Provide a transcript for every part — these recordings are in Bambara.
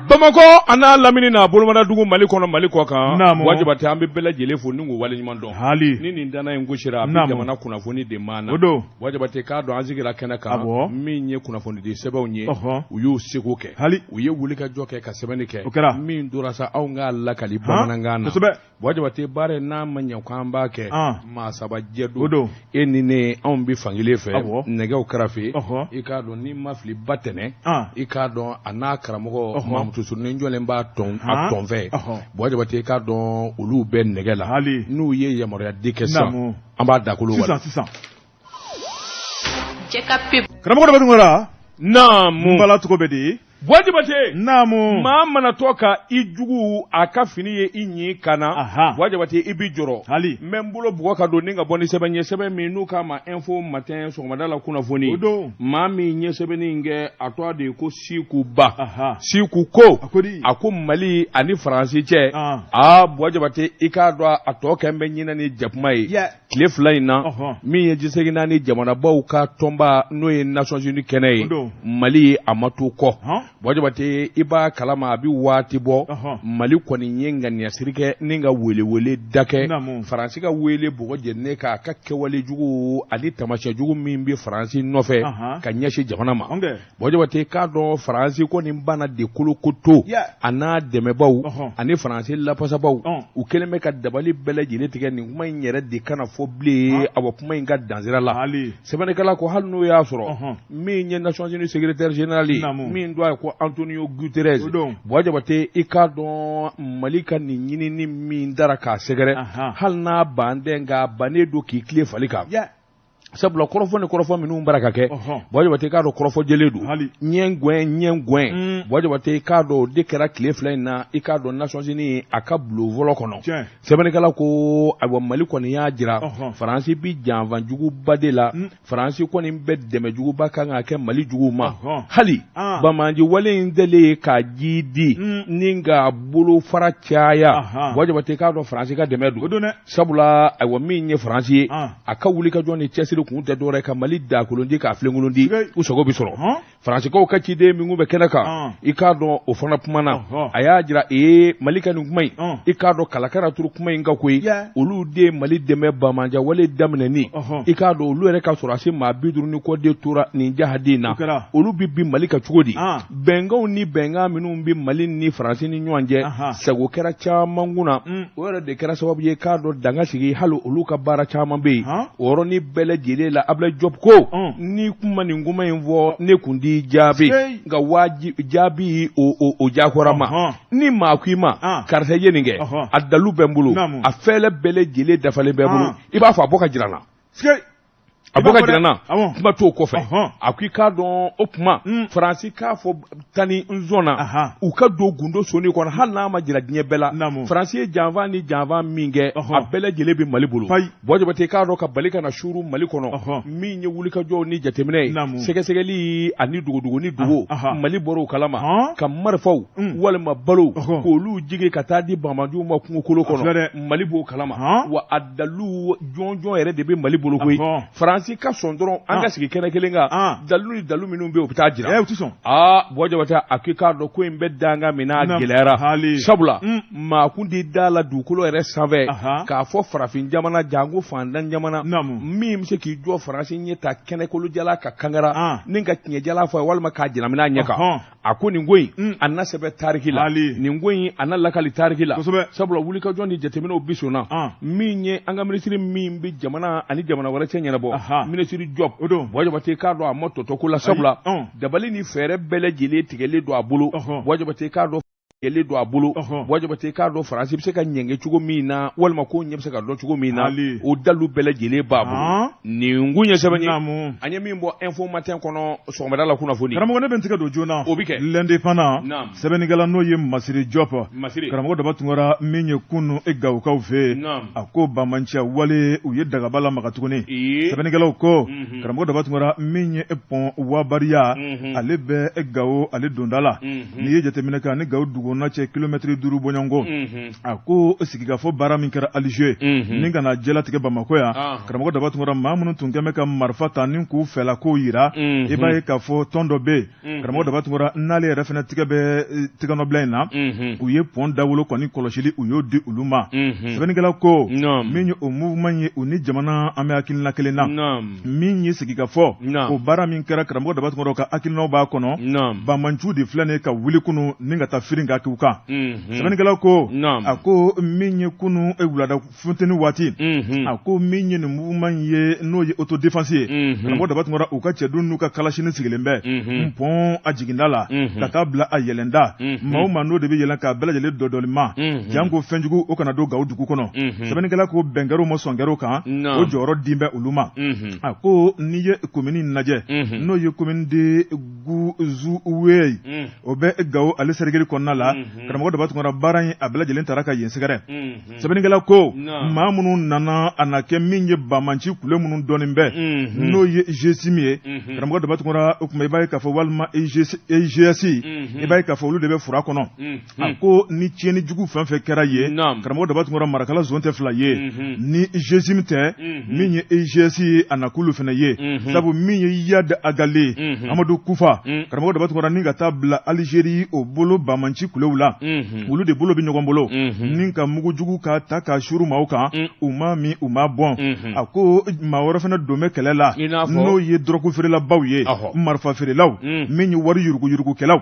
Bamakɔ a n'a lamini n'a bolomadadugu Mali kɔnɔ Mali kɔ kan, naamu, Buwa Jabate an bɛ bɛɛ lajɛlen fo ni k'u waleɲuman dɔn, haali, ni nin danna in gosira a bɛ naamu, jamana kunnafoni de maana, o don, Buwa Jabate k'a dɔn an sigira kɛnɛ kan, awɔ, min ye kunnafonidi sɛbɛnw ye, ɔhɔ, u y'u seko kɛ, haali, u ye wulikajɔ kɛ ka sɛbɛnni kɛ, o kɛra, min tora sa anw k'a lakali bamanankan na, kosɛbɛ. Buwa Jabate baara in n'a ma ɲɛ k'an b'a kɛ An. maa saba jɛ O don don. e ni ne anw bɛ fankelen fɛ Awɔ. nɛgɛw karafe Ɔhɔ. i k'a dɔn n'i ma fili ba tɛnɛ An. i k'a dɔn a n'a karamɔgɔ Ɔhɔ. Mamutu Surunin jɔlen b'a tɔn a Han. tɔn fɛ Ɔhɔ. Buwa Jabate i k'a dɔn olu bɛ nɛgɛ la Hali. n'u ye yamaruya di kɛ sisan Naamu. an b'a dakolo Sisan sisan. Cɛ ka pep. Karamɔgɔ Daba Tunkara. Naamu. N bala cogo bɛ di? Buwa Jabate. Naamu. Maa mana to ka i jugu a ka fini ye i ɲin kan na. Aha. Buwa Jabate i bi jɔrɔ. Hali. N bɛ n bolo bugɔ ka don ni ka bɔ ni sɛbɛn ye sɛbɛn min n'u k'a ma Info Matin sɔgɔmada la kunnafoni. O don. Maa min ye sɛbɛnni in kɛ a tɔgɔ de ye ko Siku Ba. Aha. Siku ko. A ko di? A ko Mali ani Faransi cɛ. An. Aa Buwa Jabate i k'a dɔn a tɔ kɛn bɛ ɲinɛ ni jakuma ye. Yeah. Tile fila in na Ɔhɔn. min ye diɲɛ naani jamanabaw ka tɔnba n'o ye Nations Unies kɛnɛ ye O don. Mali a ma to kɔ Hɔn. Buwa Jabate i b'a kalama a bɛ waati bɔ Ɔhɔn. Mali kɔni ye ŋaniyasiri kɛ ni ka welewele da kɛ Naamu. Faransi ka wele bɔgɔ jeninen k'a ka kɛwale jugu ani taamasiyɛn jugu min bɛ Faransi nɔfɛ Anhan. ka ɲɛsin jamana ma Ɔn kɛ. Buwa Jabate k'a dɔn Faransi kɔni banna de kolokoto Yeah. a n'a dɛmɛbaw Ɔhɔn. ani Faransi lafasabaw Ɔn. u kɛlen bɛ ka dabali bɛɛ lajɛlen tigɛ nin kuma in yɛrɛ de kana fɔ bilen awa kuma in ka dansira la Hali. sɛbɛnnikɛla ko hali n'o y'a sɔrɔ Ɔhɔn. min ye Nations Unies secrétaire général ye Naamu. min tɔgɔ ye ko Antonio Guterres O don. Buwa Jabate i k'a dɔn Mali ka nin ɲinini min dara k'a sɛgɛrɛ Ahan. hali n'a ban tɛ nka a bannen don k'i tilen fali kan Yeah. sabula kɔrɔfɔ ni kɔrɔfɔ minnu bara ka kɛ Ɔhɔn. Buwa Jabate i k'a dɔn kɔrɔfɔ jɛlen don Hali. ɲɛ gɛn ɲɛ gɛn Mm. Buwa Jabate i k'a dɔn o de kɛra tile fila in na i k'a dɔn Nations Unies a ka bulon fɔlɔ kɔnɔ Tiɲɛ. sɛbɛnnikɛla ko ayiwa Mali kɔni y'a jira Ɔhɔn. Faransi bi janfanjuguba de la Mm. Faransi kɔni bɛ dɛmɛjuguba kan ka kɛ Mali juguw ma Ɔhɔn. hali Ah. banbaanci wale in deli ye ka ji di Mm. ni k'a bolofara caya Ahan. Buwa Jabate i k'a dɔn Faransi ka dɛmɛ O don don dɛ. sabula ayiwa min ye Faransi ye Ah. a ka wulikajɔ ni cɛsiri kun tɛ dɔwɛrɛ ka Mali dakolon di k'a filenkolon di Siga. u sago bɛ sɔrɔ Hɔn. Faransikaw ka ciden min kun bɛ kɛnɛ kan Ah. i k'a dɔn o fana kumana Ɔhɔ. a y'a jira ee Mali ka nin kuma in Ɔn. i k'a dɔn kalakara turu kuma in kan koyi Yeah. olu de ye Mali dɛmɛ banbaanciya wale daminɛni Ɔhɔ. i k'a dɔn olu yɛrɛ ka sɔrɔdasi maa 50 ni kɔ de tora nin jahadi in na O kɛra. olu bɛ bin Mali kan cogo di Ah. bɛnkanw ni bɛnkan minnu bɛ Mali ni Faransi ni ɲɔgɔn cɛ Aha. sago kɛra caman kunna Mm. o yɛrɛ de kɛra sababu ye k'a dɔn danga sigi hali olu ka baara caman bɛ yen Han. o yɔrɔnin bɛɛ lajɛlen la Ablaye Diop ko Ɔn. n'i kun ma nin kuma in fɔ ne kun t'i jaabi Sey. nka waji jaabi o o o diyagoyara ma Ɔhɔn. ni maa ko i ma Ah. karisa i ye nin kɛ Ɔhɔn. a dalu bɛ n bolo Naamu. a fɛlɛ bɛɛ lajɛlen dafalen bɛ n bolo Ah. i b'a fɔ a bɔ ka jira n na Sike. a I bɔ b'a ka fɔ jira dɛ. n na Awɔ. kuma t'o kɔfɛ Ɔhɔn. a ko i k'a dɔn o tuma Mm. Faransi k'a fɔ tan ni n zɔn na Aha. u ka don gundo soni kɔnɔ hali n'a ma jira diɲɛ bɛɛ la Naamu. Faransi ye janfa ni janfa min kɛ Ɔhɔn. a bɛɛ lajɛlen bɛ Mali bolo Payi. Buwa Jabate i k'a dɔn ka bali ka na suuru Mali kɔnɔ Ɔhɔn. min ye wulikajɔw ni jateminɛ ye Naamu. sɛgɛsɛgɛli ani dogodogo ni dogo Aha. Mali bɔra o kalama Hɔn. ka marifaw Mm. walima balow Ɔhɔn. k'olu jigi ka taa di banbaanciw ma kungokolo A filɛ kɔnɔ dɛ. Mali b'o kalama Hɔn. wa a dalu jɔnjɔn yɛrɛ de bɛ Mali bolo koyi Ɔhɔn. Faransi ka sɔn dɔrɔn an Ah. ka sigi kɛnɛ kelen kan Ah. dalu ni dalu minnu bɛ yen u bɛ taa jira Ɛ u ti sɔn. aa Buwa Jabate a k'i k'a dɔn ko in bɛ danga min n'a Naam. gɛlɛyara Hali. sabula Mm. maa kun t'i da la dugukolo yɛrɛ sanfɛ Aha. k'a fɔ farafin jamana janko fantan jamana Naamu. min bɛ se k'i jɔ Faransi ɲɛ ta kɛnɛkolojala ka kankara Ah. ni ka tiɲɛjala fɔ a ye walima k'a jɛnamina a ɲɛ kan Ɔhɔn. a ko nin ko in Mm. a na sɛbɛn tariki la Hali. nin ko in a na lakali tariki la Kosɛbɛ. sabula wulikajɔ ni jateminɛw bi sɔnna Ah. min ye an ka minisiri min bɛ jamana ani jamana wɛrɛ cɛ ɲɛnabɔ Aha. minisiri Diop O don. Buwa Jabate k'a dɔn a ma tɔtɔ ko la sabula Ayi, ɔn. dabali ni fɛɛrɛ bɛɛ lajɛlen tigɛlen don a bolo Ɔhɔn. Buwa Jabate k'a dɔn tigɛlen don a bolo Ɔhɔn. Buwa Jabate k'a dɔn Faransi bɛ se ka ɲɛnge cogo min na walima ko ɲɛ bɛ se ka dɔn cogo min na Hali. o dalu bɛɛ lajɛlen b'a bolo Han. nin kun ye sɛbɛn ye Naamu. an ye min bɔ Info Matin kɔnɔ sɔgɔmada la kunnafoni Karamɔgɔ ne bɛ n tɛgɛ don joona. O bɛ kɛ. L'Indépendant. Naam. Sɛbɛnnikɛla n'o ye Masire Diop. Masire. Karamɔgɔ Daba Tunkara min ye kunun e Gawokaw fɛ yen. Naam. A ko banbaanciya wale u ye dagaba lamaga tuguni. Ee. Sɛbɛnnikɛlaw ko. Mhm. Karamɔgɔ Daba Tunkara min ye pɔn Wabariya. Mhm. Ale bɛ Gawo ale donda la. Mhm. N'i ye jateminɛ kɛ ani Gawo dugu Gona cɛ kilomɛtiri 5 bɔɲɔgɔnko. A ko sigikafɔ baara min kɛra Alize ni ka na jɛlatigɛ Bamakɔ yan, karamɔgɔ Daba Tunkara, maa minnu tun kɛn bɛ ka marifa ta ni k'u fɛla kow jira, i b'a ye k'a fɔ tɔn dɔ bɛ yen, karamɔgɔ Daba Tunkara, n'ale yɛrɛ fana tigɛ bɛ tigɛnɔbila in na, u ye pɔn dawolo kɔni kɔlɔsili, u y'o di olu ma. Sɛbɛnnikɛla ko min ye o mouvement ye, u ni jamana an bɛ hakilina kelen na. Min ye sigikafɔ o baara min kɛra, karamɔgɔ Daba Tunkara ka hakilinaw b'a kɔnɔ. Banbaanciw de filɛ nin ka wuli kunun ni ka taa firin ka k'u kan. Sɛbɛnnikɛla ko a ko min ye kunun wulada funteni waati, a ko min ye nin mouvement ye, n'o ye autodéfense ye, karamɔgɔ Daba Tunkara, u ka cɛdenw n'u ka kalasini sigilen bɛ pɔn a jiginda la ka taa bila a yɛlɛnda. Maa o maa n'o de bɛ yɛlɛn k'a bɛɛ lajɛlen dɔdɔli ma, janko fɛnjugu o kana don Gawo dugu kɔnɔ. Sɛbɛnnikɛla ko bɛn kɛr'o ma sɔn kɛr'o kan, o jɔyɔrɔ din bɛ olu ma. A ko n'i ye komini lajɛ, n'o ye commune de Guzuwe, o bɛ Gawo ale sɛrikili kɔnɔna la, karamɔgɔ Daba Tunkara, baara in a bɛɛ lajɛlen taara ka yen sɛgɛrɛ. Sɛbɛnnikɛla ko maa minnu nana a na kɛ min ye banbaanci kulu minnu dɔnnen bɛ, n'o ye GSIM ye, karamɔgɔ Daba Tunkara, o tuma i b'a ye k'a fɔ walima EGS, i b'a ye k'a fɔ olu de bɛ fura kɔnɔ. A ko ni tiɲɛni jugu fɛn fɛn kɛra ye, karamɔgɔ Daba Tunkara, marakala zon tɛ fila ye ni GSIM tɛ, min ye EGS ye, a na k'olu fana ye, sabu min ye Iyad Ag Ghali, Amadu Kufa, karamɔgɔ Daba Tunkara, ni ka taa bila Alizeri o bolo banbaanci kulew la, olu de bolo bɛ ɲɔgɔn bolo ni ka mugujugu ka ta ka suuru maaw kan, u ma min u ma bɔn. A ko maa wɛrɛ fana don bɛ kɛlɛ la, n'o ye dɔrɔgu feerelabaw ye, marifa feerelaw, min ye wari yuruguyurugukɛlaw,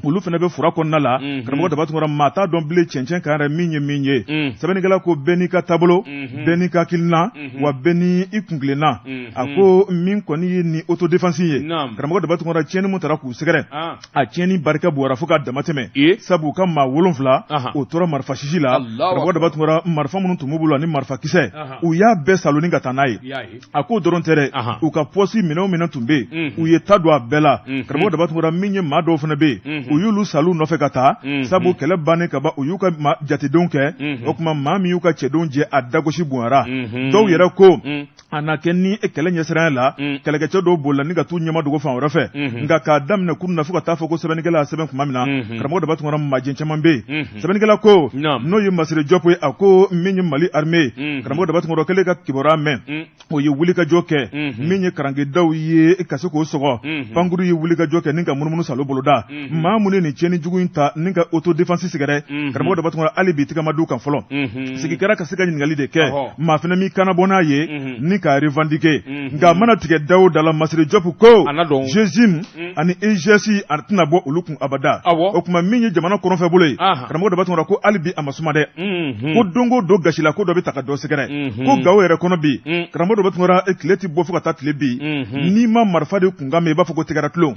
olu fana bɛ fura kɔnɔna la. Karamɔgɔ Daba Tunkara, maa t'a dɔn bilen cɛncɛn kan yɛrɛ min ye min ye. Sɛbɛnnikɛla ko bɛɛ n'i ka taabolo, bɛɛ n'i ka hakilina, wa bɛɛ ni i kuntilenna. A ko min kɔni ye nin autodéfense ye, karamɔgɔ Daba Tunkara, tiɲɛni min taara k'u sɛgɛrɛ, a tiɲɛni barika bonyara fo ka dama tɛmɛ, sabu u ka maa 7 o tora marifa sisi la. Karamɔgɔ Daba Tunkara, marifa minnu tun b'u bolo ani marifa kisɛ, u y'a bɛɛ saloni ka taa n'a ye. A ko dɔrɔn tɛ dɛ, u ka pɔsi minɛn o minɛn tun bɛ yen, u ye ta don a bɛɛ la. Karamɔgɔ Daba Tunkara, min ye maa dɔw fana bɛ yen, u y'olu salu nɔfɛ ka taa, sabu kɛlɛ bannen ka ban, u y'u ka jatedenw kɛ. O tuma maa min y'u ka cɛdenw jɛ, a dagosi bonyara. Dɔw yɛrɛ ko a na kɛ ni kɛlɛ ɲɛsiranya la, kɛlɛkɛcɛ dɔw bolila ni ka t'u ɲɛma dogo fan wɛrɛ fɛ. Nka k'a daminɛ kunun na fo ka taa fɔ ko sɛbɛnnikɛla y'a sɛbɛn tuma min na, karamɔgɔ Daba Tunkara, majɛ caman bɛ yen. Sɛbɛnnikɛla ko, n'o ye Masire Jɔpu ye, a ko min ye Mali armée ye, karamɔgɔ Daba Tunkara kɛlen ka kibaruya mɛn, o ye wulikajɔ kɛ. Min ye karankedaw ye ka se k'o sɔgɔ, pankuru ye wulikajɔ kɛ ni ka munumunu salo boloda. Maa minnu ye nin tiɲɛni jugu in ta ni ka autodéfense sɛgɛrɛ, karamɔgɔ Daba Tunkara, hali bi tigɛ ma d'u kan fɔlɔ. Sigi kɛra ka se ka ɲininkali de kɛ, maa fana m'i kana bɔ n'a ye ni k'a revendiquer. Nka a mana tigɛ da o da la, Masire Jɔpu ko GSIM ani EGS a tɛna bɔ olu kun abada. O tuma min ye jamana kɔrɔnfɛ bolo ye, karamɔgɔ Daba Tunkara ko hali bi a ma suma dɛ, ko don o don gasila ko dɔ bɛ ta ka dɔ sɛgɛrɛ. Ko Gawo yɛrɛ kɔnɔ bi, karamɔgɔ Daba Tunkara, tile tɛ bɔ fo ka taa tile bin, n'i ma marifa de kunkan mɛn, i b'a fɔ ko tɛgɛrɛ tulon.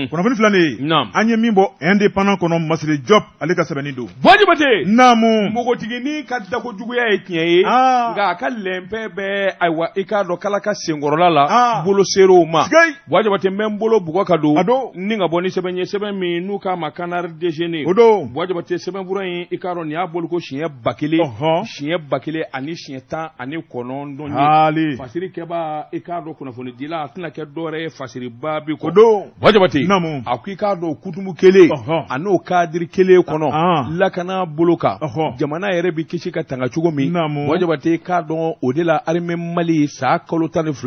Kunnafoni filɛ nin ye, an ye min bɔ Indépendant kɔnɔ, Masire Jɔp ale ka sɛbɛnni don. Buwa Jabate, naamu, npogotiginin ka dako juguya ye tiɲɛ ye, nka a ka lɛnpɛ bɛ, ayiwa, i k'a dɔn kala ka senkɔrɔla la, bolo ser'o ma. Buwa Jabate, n bɛ n bolo bugɔ ka don ni ka bɔ ni sɛbɛn ye, sɛbɛn min n'u k'a ma Canard déchaîné. O don. Buwa Jabate, sɛbɛnfura in, i k'a dɔn nin y'a bɔliko siɲɛ 1000, siɲɛ 1019 ye. Fasiri kɛbaa, i k'a dɔn kunnafonidila, a tɛna kɛ dɔwɛrɛ ye Fasiriba bi kɔ. O don. Buwa Jabate, a ko i k'a dɔn kutumu kelen a n'o kadiri kelen kɔnɔ lakana bolo kan, jamana yɛrɛ bɛ kisi ka tanga cogo min. Buwa Jabate, i k'a dɔn o de la armée Mali san kalo 12,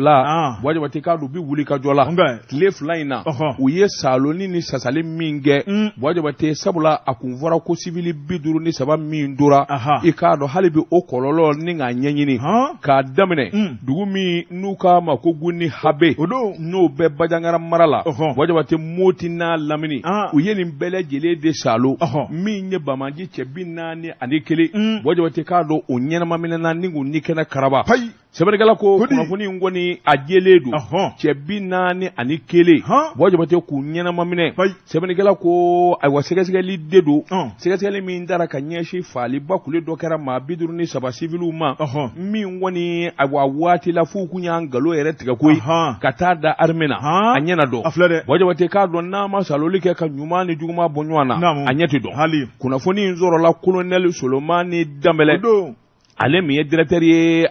Buwa Jabate, i k'a dɔn u bɛ wuli ka jɔ la tile 2 in na. U ye saloni ni sasali min kɛ, Buwa Jabate, sabula a kun fɔra ko sivili 53 min tora, i k'a dɔn hali bi o kɔlɔlɔ ni k'a ɲɛɲini k'a daminɛ dugu min n'u k'a ma ko Gunni Habe, n'o bɛ Bajangara mara la, Buwa Jabate, Moti n'a lamini, u ye nin bɛɛ lajɛlen de salo. Min ye banbaanci cɛ 41, Buwa Jabate, k'a dɔn o ɲɛnama minɛna ni k'u ni kɛnɛ karaba. Sɛbɛnnikɛla ko kunnafoni in kɔni a jɛlen don, cɛ 41, Buwa Jabate, k'u ɲɛnama minɛ. Sɛbɛnnikɛla ko ayiwa, sɛgɛsɛgɛli de don, sɛgɛsɛgɛli min taara ka ɲɛsin faaliba kule dɔ kɛra maa 53 siviliw ma, min kɔni ayiwa waati la f'u kun y'an nkalon yɛrɛ tigɛ koyi ka taa da armée na, a ɲɛ na dɔn. Buwa Jabate, k'a dɔn n'a ma saloli kɛ ka ɲuman ni juguman bɔ ɲɔgɔn na, a ɲɛ tɛ dɔn. Kunnafoni in sɔrɔla kolonɛli Solomani Danbɛlɛ. Ale min ye directeur ye,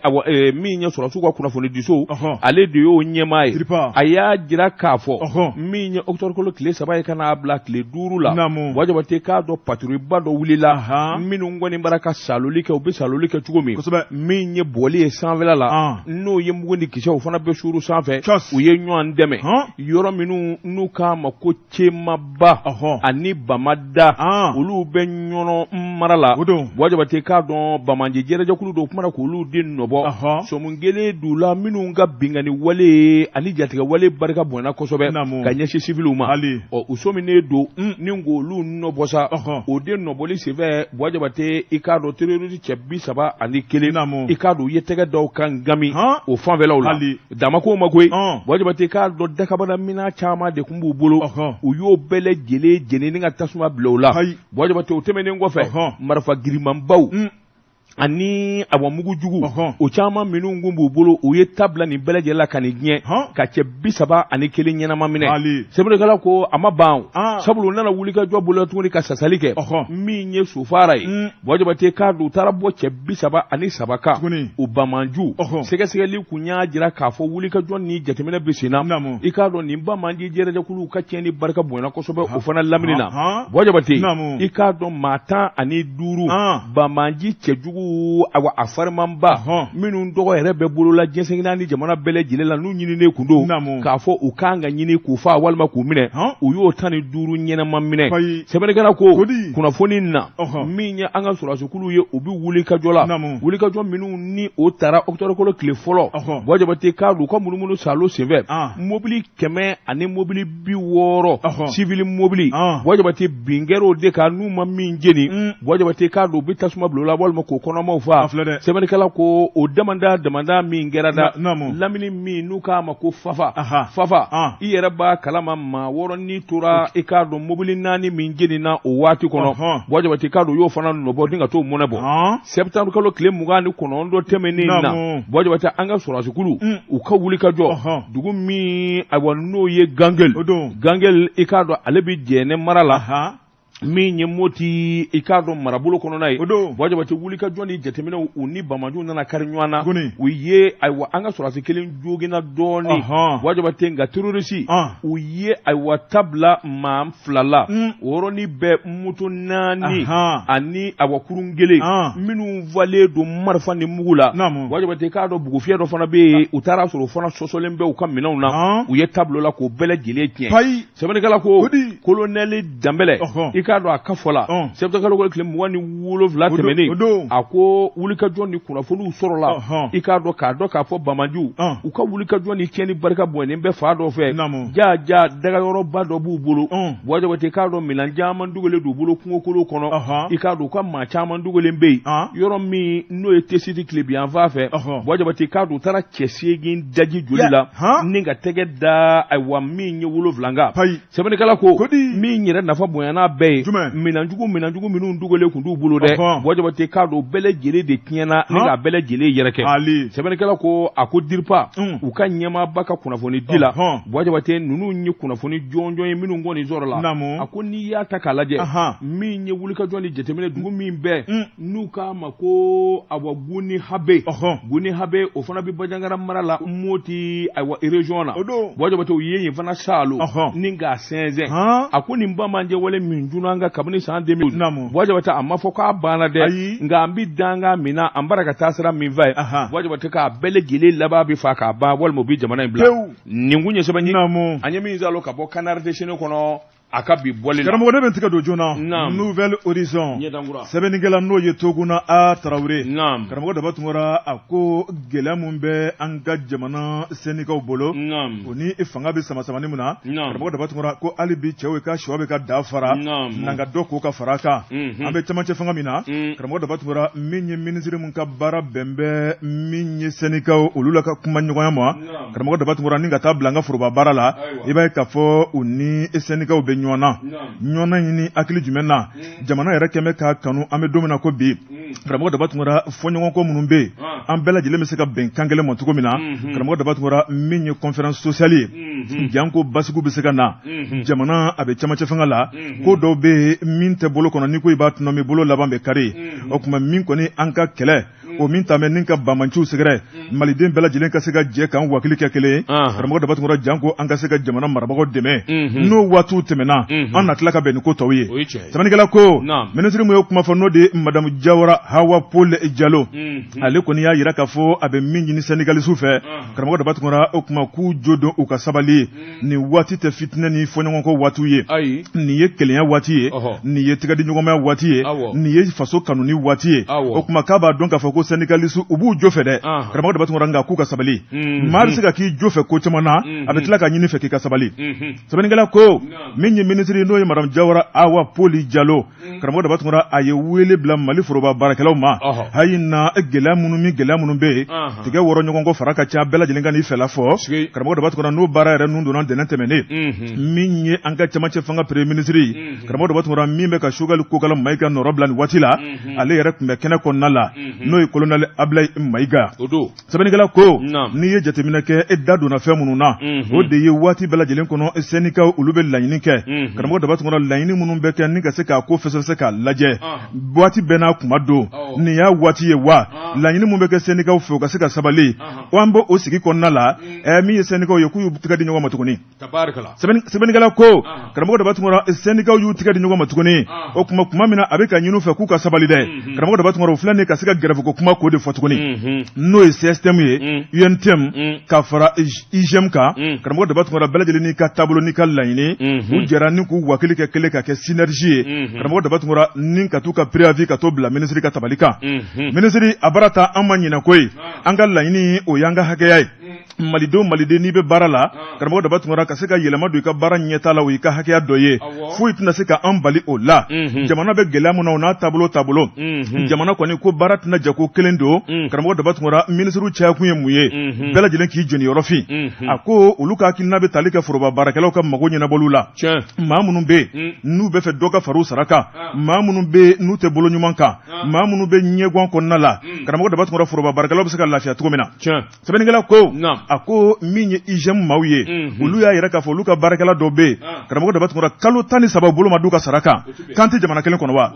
min ye sɔrɔdasiw ka kunnafonidiso, ale de y'o ɲɛmaa ye. A y'a jira k'a fɔ min ye octobre kalo tile 3 ye ka n'a bila tile 5 la, Buwa Jabate k'a dɔn patrouille ba dɔ wulila minnu kɔni bara ka saloli kɛ, u bɛ saloli kɛ cogo min, min ye bɔli ye sanfɛla la, n'o ye mugu ni kisɛw fana bɛ suuru sanfɛ. U ye ɲɔgɔn dɛmɛ yɔrɔ minnu n'u k'a ma ko Cɛmaba ani Bamada, olu bɛ Ɲɔnɔ mara la. Buwa Jabate k'a dɔn banbaanci jɛrɛjɛkulu dɔw kumana k'olu de nɔbɔ sɔmi kɛlen d'u la minnu ka binkanni wale ani jatigɛ wale barika bonyana kosɛbɛ ka ɲɛsin siviliw ma. Ɔ, u sɔminen don ni k'olu nɔbɔ sa. O de nɔbɔli senfɛ, Buwa Jabate, i k'a dɔn terroriste cɛ 31, i k'a dɔn u ye tɛgɛ da u kan Gami o fanfɛlaw la. Damako ma koyi, Buwa Jabate k'a dɔn dakabana minɛn caman de tun b'u bolo, u y'o bɛɛ lajɛlen jeni ni ka tasuma bila u la. Buwa Jabate, o tɛmɛnen kɔfɛ, marifa girimanbaw ani awa mugu jugu o caman minnu tun b'u bolo, u ye ta bila nin bɛɛ lajɛlen la ka nin diɲɛ ka cɛ 31 ɲɛnama minɛ. Sɛbɛnnikɛla ko a ma ban, sabula u nana wulikajɔ boloda tuguni ka sasali kɛ min ye Sofara ye. Buwa Jabate k'a dɔn u taara bɔ cɛ 33 kan o banbaanci. Sɛgɛsɛgɛli kun y'a jira k'a fɔ wulikajɔ ni jateminɛ bɛ sen na. I k'a dɔn nin banbaanci jɛrɛjɛkuluw ka tiɲɛni barika bonyana kosɛbɛ o fana lamini na. Buwa Jabate, i k'a dɔn maa 15 banbaanci cɛjugu, awa a farimanba minnu tɔgɔ yɛrɛ bɛ bolola diɲɛ seleke naani jamana bɛɛ lajɛlen la, n'u ɲininen kun don k'a fɔ u kan ka ɲini k'u faa walima k'u minɛ, u y'o 15 ɲɛnama minɛ. Sɛbɛnnikɛla ko kunnafoni na min ye an ka sɔrɔdasikulu ye, u bɛ wulikajɔ la, wulikajɔ minnu ni o taara octobre kalo tile fɔlɔ. Buwa Jabate k'a dɔn u ka munumunu salo senfɛ, mobili 100 ani mobili 60 civil mobili, Buwa Jabate, bin kɛra o de kan. N'u ma min jeni, Buwa Jabate k'a dɔn u bɛ tasuma bila o la walima k'o kɔnɔmaw faa. Sɛbɛnnikɛla ko o damada damada min kɛra da lamini min n'u k'a ma ko Fafa, Fafa, i yɛrɛ b'a kalama, maa 6 ni tora. I k'a dɔn mobili naani min jenina o waati kɔnɔ, Buwa Jabate k'a dɔn u y'o fana nɔbɔ ni ka t'o mɔnɛ bɔ. Septembre kalo tile 29 tɛmɛnen na, Buwa Jabate, an ka sɔrɔdasikulu u ka wulikajɔ dugu min, ayiwa, n'o ye Gangel, Gangel, i k'a dɔn ale bɛ Jɛnɛ mara la, min ye Moti, i k'a dɔn marabolo kɔnɔna ye. Buwa Jabate, wulikajɔ ni jateminɛw, u ni banbaanciw nana kari ɲɔgɔn na. U ye, ayiwa, an ka sɔrɔdasi kelen joginna dɔɔnin, Buwa Jabate, nka terroriste u ye, ayiwa, ta bila maa 2 la. O yɔrɔnin bɛɛ, moto naani ani awa kurun kelen minnu falen don marifa ni mugu la, Buwa Jabate k'a dɔn bugufiyɛ dɔ fana bɛ yen, u taara sɔrɔ o fana sɔsɔlen bɛ u ka minɛnw na, u ye ta bila o la k'o bɛɛ lajɛlen tiɲɛ. Sɛbɛnnikɛla ko kolonɛli Danbɛlɛ, i k'a dɔn a ka fɔ la, septembre kalo tile 27 tɛmɛnen, a ko wulikajɔ ni kunnafoniw sɔrɔla, i k'a dɔn k'a dɔn k'a fɔ banbaanciw u ka wulikajɔ ni tiɲɛni barika bonyanen bɛ fan dɔ fɛ. Ja ja dagayɔrɔba dɔ b'u bolo, Buwa Jabate k'a dɔn minɛn caman dogolen d'u bolo kungokolo kɔnɔ. I k'a dɔn u ka maa caman dogolen bɛ yen yɔrɔ min n'o ye Tesiti tilebinyanfan fɛ. Buwa Jabate k'a dɔn u taara cɛ 8 daji joli la ni ka tɛgɛ da, ayiwa, min ye 7 kan. Sɛbɛnnikɛla ko min yɛrɛ nafa bonya n'a bɛɛ ye, minɛnjugu minɛnjugu minnu dogolen tun t'u bolo dɛ, Buwa Jabate k'a dɔn bɛɛ lajɛlen de tiɲɛna ni k'a bɛɛ lajɛlen yɛrɛkɛ. Sɛbɛnnikɛla ko a ko DIRPA u ka ɲɛmaaba ka kunnafoni di la, Buwa Jabate, ninnu ye kunnafoni jɔnjɔn ye minnu kɔni sɔrɔla. A ko n'i y'a ta k'a lajɛ, min ye wulikajɔ ni jateminɛ dugu min bɛɛ n'u k'a ma ko awa Guni Habe, Guni Habe, o fana bɛ Banjagara mara la, Moti, ayiwa, région na, Buwa Jabate, u ye yen fana saalo ni k'a sɛnsɛn. A ko nin banbaanci wale min cunna an kan kabini san 2000, Buwa Jabate, a ma fɔ k'a banna dɛ, nka an bɛ dankan min na, an bara ka taa sira min fɛ, Buwa Jabate, k'a bɛɛ lajɛlen laban bɛ fa k'a ban walima u bɛ jamana in bila. Nin kun ye sɛbɛn ye an ye min saalo ka bɔ Canard déchaîné kɔnɔ a ka bi bɔli la. Karamɔgɔ, ne bɛ n tɛgɛ don joona. Nouvel Horizon sɛbɛnnikɛla n'o ye Toguna A Tarawele. Karamɔgɔ Daba Tunkara, a ko gɛlɛya min bɛ an ka jamana sɛndikaw bolo, o ni fanga bɛ sama samani min na, karamɔgɔ Daba Tunkara ko hali bi cɛw ka shɔ bɛ ka da fara, n'an ka dɔ ko ka fara a kan. An bɛ cɛmancɛ fanga min na, karamɔgɔ Daba Tunkara, min ye minisiri min ka baara bɛn bɛ min ye sɛndikaw olu la ka kuma ɲɔgɔnya ma, karamɔgɔ Daba Tunkara, ni ka taa bila an ka foroba baara la, i b'a ye k'a fɔ u ni sɛndikaw bɛ ɲɔgɔn na ɲɔgɔn na ɲini hakili jumɛn na jamana yɛrɛ kɛmɛ k'a kanu. An bɛ don min na ko bi, karamɔgɔ Daba Tunkara, fɔɲɔgɔnkɔ minnu bɛ yen, an bɛɛ lajɛlen bɛ se ka bɛn kan kelen ma cogo min na, karamɔgɔ Daba Tunkara, min ye conférence sociale ye, janko basigi bɛ se ka na jamana a bɛ cɛmancɛ fanga la. Ko dɔw bɛ yen min tɛ bolo kɔnɔ, n'i ko i b'a tɔnɔmi, bolo laban bɛ kari. O tuma min kɔni an ka kɛlɛ o min tun bɛ ni ka banbaanciw sɛgɛrɛ maliden bɛɛ lajɛlen ka se ka jɛ k'an wakili kɛ kelen ye karamɔgɔ Daba Tunkara janko an ka se ka jamana marabagaw dɛmɛ n'o waatiw tɛmɛna an na tila ka bɛn ni ko tɔw ye sɛbɛnnikɛla ko minisiri min ye kuma fɔ n'o de ye madamu Jawara Hawa Paul Jalo ale kɔni y'a jira k'a fɔ a bɛ min ɲini sɛndikalisiw fɛ karamɔgɔ Daba Tunkara o kuma k'u jo don u ka sabali nin waati tɛ fitinɛ ni fɔɲɔgɔnkɔ waatiw ye nin ye kelenya waati ye nin ye tɛgɛdiɲɔgɔnmaya waati ye nin ye faso kanuni waati ye o kuma k'a b'a dɔn k'a fɔ ko sɛndikalisiw u b'u jo fɛ dɛ karamɔgɔ Daba Tunkara nka k'u ka sabali maa bɛ se ka k'i jo fɛ ko caman na a bɛ tila k'a ɲini i fɛ k'i ka sabali sɛbɛnnikɛla ko min ye minisiri n'o ye madamu Jawara Awa Poli Jalo karamɔgɔ Daba Tunkara a ye wele bila Mali foroba baarakɛlaw ma hayi na gɛlɛya minnu ni gɛlɛya minnu bɛ yen tigɛ wɔrɔ ɲɔgɔn kɔ fara ka ca bɛɛ lajɛlen ka n'i fɛla fɔ karamɔgɔ Daba Tunkara n'o baara yɛrɛ nun donna ntɛnɛn tɛmɛnen min ye an ka cɛmancɛ fanga premier ministre karamɔgɔ Daba Tunkara min bɛ ka Choguel Kokala Mayiga nɔrɔ bila nin waati la ale yɛrɛ tun bɛ kɛnɛ kɔnɔna la n'o ye colonel Ablaye Mayiga Sɛbɛnnikɛla ko n'i ye jateminɛ kɛ e da donna fɛn minnu na o de ye waati bɛɛ lajɛlen kɔnɔ sɛndikaw olu bɛ laɲini kɛ karamɔgɔ Daba Tunkara laɲini minnu bɛ kɛ ni ka se k'a ko fɛsɛfɛsɛ k'a lajɛ waati bɛɛ n'a kuma don nin y'a waati ye wa laɲini minnu bɛ kɛ sɛndikaw fɛ u ka se ka sabali an b'o sigi kɔnɔna la min ye sɛndikaw ye k'u y'u tɛgɛ di ɲɔgɔn ma tuguni Sɛbɛnnikɛla ko karamɔgɔ Daba Tunkara sɛndikaw y'u tɛgɛ di ɲɔgɔn ma tuguni o tuma tuma min na a bɛ ka ɲini u fɛ k'u ka sabali dɛ karamɔgɔ Daba Tunkara u filɛ nin ka se ka grève ko kuma k'o de fɔ tuguni n'o ye CSTM ye UNTM ka fara UGEM kan karamɔgɔ Daba Tunkara bɛɛ lajɛlen n'i ka taabolo n'i ka laɲini u jɛra ni k'u wakili kɛ kelen ka kɛ synergie ye karamɔgɔ Daba Tunkara ni ka t'u ka préavis ka t'o bila minisiri ka tabali kan minisiri a bara ta an ma ɲinɛ koyi an ka laɲini o y'an ka hakɛya ye malidenw maliden n'i bɛ baara la karamɔgɔ Daba Tunkara ka se ka yɛlɛma don i ka baara ɲɛtaa la o y'i ka hakɛya dɔ ye foyi tɛna se ka an bali o la jamana bɛ gɛlɛya min na o n'a taabolo taabolo jamana kɔni ko baara tɛna jɛ ko kelen don karamɔgɔ Daba Tunkara minisiriw cayakun ye mun ye bɛɛ lajɛlen k'i jeniyɔrɔ fin a ko olu ka hakilina bɛ tali kɛ foroba baarakɛlaw ka mago ɲɛnabɔliw la maa minnu bɛ yen n'u bɛ fɛ dɔ ka far'u sara kan maa minnu bɛ yen n'u tɛ bolo ɲuman kan maa minnu bɛ ɲɛgwan kɔnɔna la karamɔgɔ Daba Tunkara foroba baarakɛlaw bɛ se ka lafiya cogo min na Sɛbɛnnikɛla ko a ko min ye UGEM maaw ye olu y'a yira k'a fɔ olu ka baarakɛla dɔ bɛ yen karamɔgɔ Daba Tunkara kalo 13 bolo ma d'u ka sara kan k'an tɛ jamana kelen kɔnɔ wa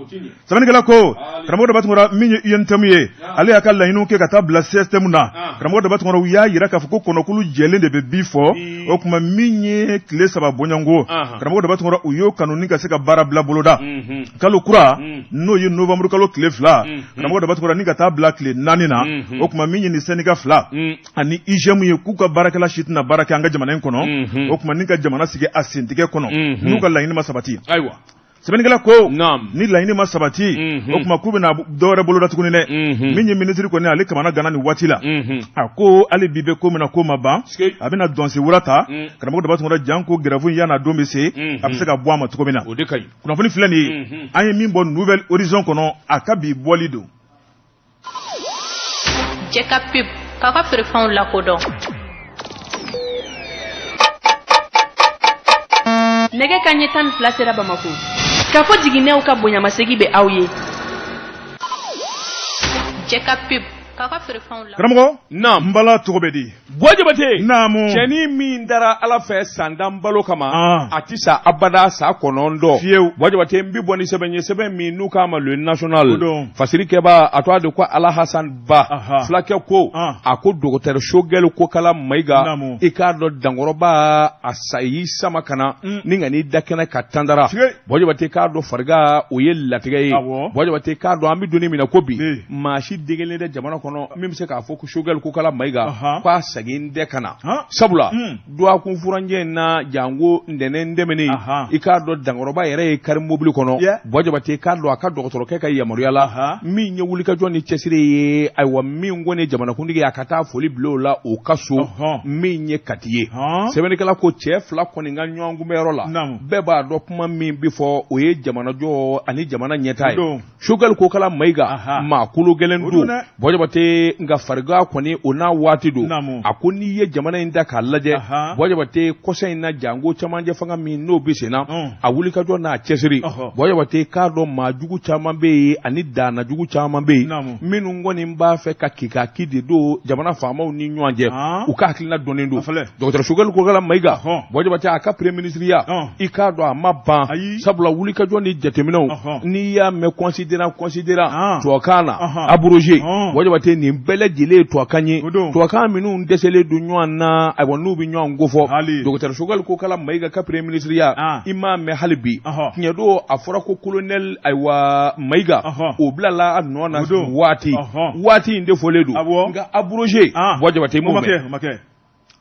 sɛbɛnnikɛla ko karamɔgɔ Daba Tunkara min ye UNTM ye ale y'a ka laɲiniw kɛ ka taa bila CSTM na karamɔgɔ Daba Tunkara u y'a yira k'a fɔ ko kɔnɔkulu jɛlen de bɛ bi fɔ o tuma min ye tile 3 bɔɲɔgɔnko karamɔgɔ Daba Tunkara u y'o kanu ni ka se ka baara bila boloda kalo kura n'o ye novembre kalo tile 2 karamɔgɔ Daba Tunkara ni ka taa bila tile 4 na o tuma min ye nin syndicat 2 ani UGEM ye k'u ka baarakɛla si tɛna baara kɛ an ka jamana in kɔnɔ o tuma ni ka jamana sigi a sentigɛ kɔnɔ n'u ka laɲini ma sabati ayiwa sɛbɛnnikɛla ko ni laɲini ma sabati o tuma k'u bɛna dɔwɛrɛ boloda tuguni dɛ min ye minisiri kɔni ale kamana ganna nin waati la a ko hali bi bɛ ko min na ko ma ban a bɛna dɔnsen wura ta karamɔgɔ Daba Tunkara janko grève in yann'a don bɛ se a bɛ se ka bɔ a ma cogo min na kunnafoni filɛ nin ye an ye min bɔ Nouvel Horizon kɔnɔ a ka bi bɔli don Jɛ ka pub k'aw ka feerefɛnw lakodɔn. Nɛgɛ kanɲɛ 12 sera Bamakɔ. Kafo jiginɛw ka bonyamasegin bɛ aw ye. Jɛ ka pub k'aw ka feerefɛnw lakodɔn. Karamɔgɔ, naamu, n bala tɔgɔ bɛ di? Buwa Jabate, naamu, cɛnin min dara Ala fɛ san tan balo kama, an, a tɛ sa abada sa kɔnɔntɔn, fiyewu, Buwa Jabate n bɛ bɔ ni sɛbɛn ye sɛbɛn min n'u k'a ma Le National, o don, fasirikɛbaa a tɔgɔ de ko Alahasan Ba, aha, fulakɛ ko, an, a ko docteur Choguel Kokala Mayiga, naamu, i k'a dɔn dankɔrɔba a sa y'i sama ka na ni ka n'i da kɛnɛ kan tandara, Sige. Buwa Jabate k'a dɔn farigan o ye latigɛ ye, Awɔ. Buwa Jabate k'a dɔn an bɛ don min na ko bi, Ee. maa si degelen tɛ jamana kɔnɔ min bɛ se k'a fɔ ko Choguel Kokala Mayiga Ahan. k'a segin tɛ ka na Han. sabula dɔgɔkun furancɛ in na janko ntɛnɛn tɛmɛnen Ahan. i k'a dɔn dankɔrɔba yɛrɛ ye kari mobili kɔnɔ Yeah. Buwa Jabate k'a dɔn a ka dɔgɔtɔrɔkɛ ka yamaruya la Ahan. min ye wulikajɔ ni cɛsiri ye ayiwa min kɔni ye jamanakuntigi ye a ka taa foli bila o la o ka so Ɔhɔn. min ye Kati ye Han. sɛbɛnnikɛla ko cɛ fila kɔni ka ɲɔgɔn kunbɛyɔrɔ la Naamu. bɛɛ b'a dɔn kuma min bɛ fɔ o ye jamanajɔ ani jamana ɲɛtaa ye Don. Choguel Kokala Mayiga Aha. maa kolo gɛlɛn O don don dɛ. Buwa Jabate nka farigan kɔni o n'a waati don Naamu. a ko n'i ye jamana in da k'a lajɛ Aha. Buwa Jabate kɔsa in na janko camancɛ fanga min n'o bɛ sen na Ɔn. a wulikajɔ n'a cɛsiri Ɔhɔ. Buwa Jabate k'a dɔn maa jugu caman bɛ yen ani daana jugu caman bɛ yen Naamu. minnu kɔni b'a fɛ ka kikaki de don jamana faamaw ni ɲɔgɔn cɛ An. u ka hakilina dɔnnen don A filɛ. docteur Choguel Kokala Mayiga Ɔhɔn. Buwa Jabate a ka premier ministre ya Ɔn. i k'a dɔn a ma ban Ayi. sabula wulikajɔ ni jateminɛw Ɔhɔn. n'i y'a mɛn considérant considérant An. tubabukan na Ɔhɔn. abrogé Ɔn. Buwa Jabate Jabate nin bɛɛ lajɛlen ye tubabukan ye, tubabukan minnu dɛsɛlen don ɲɔgɔn na, ayiwa n'u bɛ ɲɔgɔn kofɔ. Docteur Choguel Kokala Mayiga ka premier ministre ya, i m'a mɛn hali bi. Tiɲɛ don, a fɔra ko colonel ayiwa Mayiga o bilala a nɔ na waati waati in de fɔlen don, nka abrogé, Buwa Jabate, m'o mɛn.